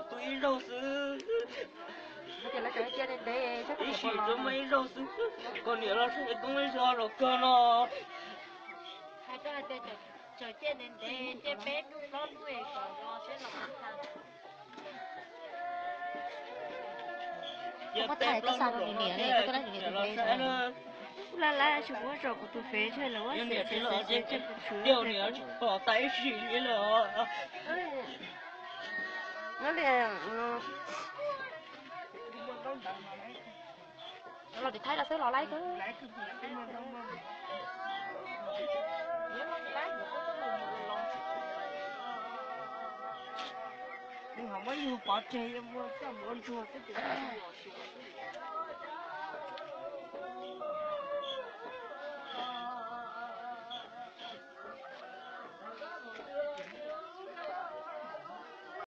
Tus ib zaug xwb, ib sim tsuas muaj ib zaug xwb, koj niam los saib koob zog los kawg no. Cia peb plaub hnub los no, los saib na. Ub, laj laj tsis muab zom kuv tus fev tseg lawm, yog niam tsis los ces kuv tshuav niam tsis pom tas ib sim li lawm. Los tim Thaib los xwb los laib kawg. Nws ho muab yus pov tseg, muab coj mus ua ntsuag xwb ces